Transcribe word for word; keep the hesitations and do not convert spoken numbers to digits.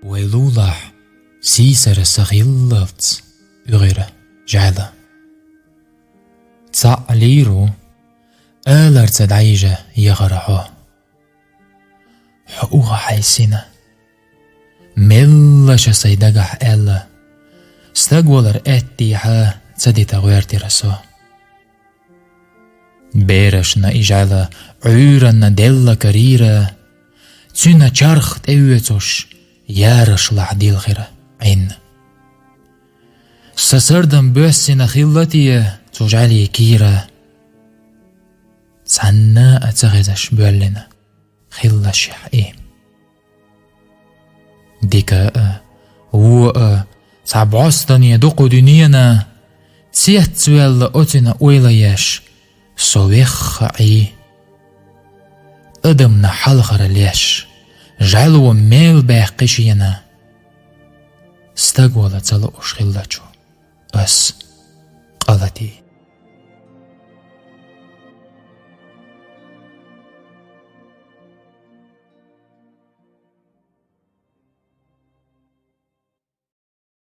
Вай лулахь сийсара са хиллалц уьгӀира жӀаьла. ЦаӀ лийр ву, аларца дӀайижа яхара хьо. Хьо уха хьайсина. Мелла ша сай дагахь аьлла, стаг валар аьттехьа ца дита гӀоьртира со. Берашна и жӀаьла Ӏуьйранна делла карийра, цуьнан чарх тӀеоьцуш, ярашлахь дилхира Ӏин. Сан сардам боьссина хилла те цу жӀаьлий кийра? Цхьанна а ца хезаш боьллина хиллашехь и. Дика а, вон а, цхьа бӀостане дукха дуьненан, цецваьлла оцина ойла еш, со вехха Ӏий. Адамна хьалхара леш, жӀаьло мел баьккхи шена, стаг вала ца лууш хиллачу ас къа латий.